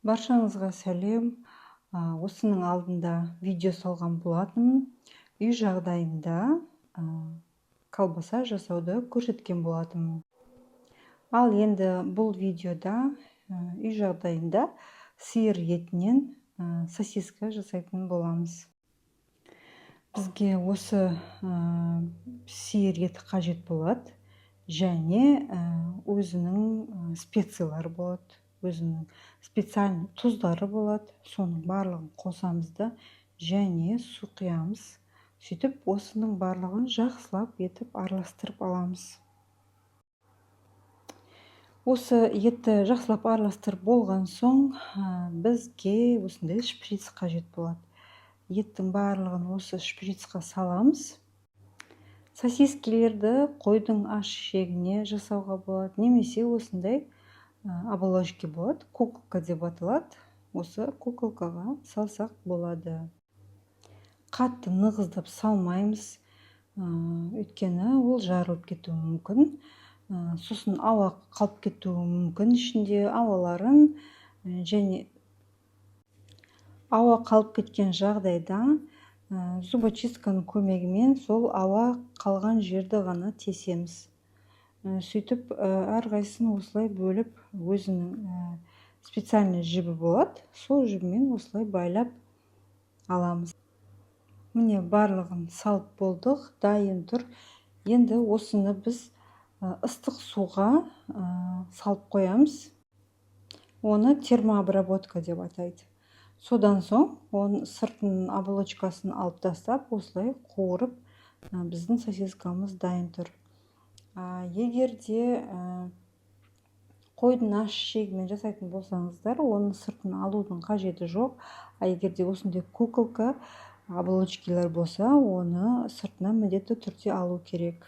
Баршаңызға сәлем! Осының алдында видео салған болатынмын. Үй жағдайында колбаса жасауды көрсеткен болатынмын. Ал енді бұл видеода үй жағдайында сиыр етінен сосиска жасайтын боламыз. Бізге осы сиыр еті қажет болады және өзінің специялары болады, өзінің специальный тұздары болады. Соның барлығын қосамыз да, және су құямыз. Сөйтіп, осының барлығын жақсылап етіп араластырып аламыз. Осы етті жақсылап араластырып болған соң, бізге осындай шприц қажет болады. Еттің барлығын осы шприцқа саламыз. Сосискилерді қойдың аш ішегіне жасауға болады немесе осындай оболочки болады, куколка деп аталады, осы куколкаға салсақ болады. Қатты нығыздап салмаймыз, өйткені ол жарылып кетуі мүмкін, сосын ауа қалып кетуі мүмкін ішінде. Ауаларын және ауа қалып кеткен жағдайда зубочистканың көмегімен сол ауа қалған жерді ғана тесеміз. Сөйтіп, әрқайсысын осылай бөліп, өзінің специальный жібі болады, сол жібімен осылай байлап аламыз. Міне, барлығын салып болдық, дайын тұр. Енді осыны біз ыстық суға салып қоямыз. Оны термообработка деп атайды. Содан соң оның сыртының оболочкасын алып тастап, осылай қуырып, біздің сосискамыз дайын тұр. Егер де қойдың аш ішегімен жасайтын болсаңыздар, оның сыртын алудың қажеті жоқ. А егер де осындай куколка, оболочкилер болса, оны сыртынан міндетті түрде алу керек.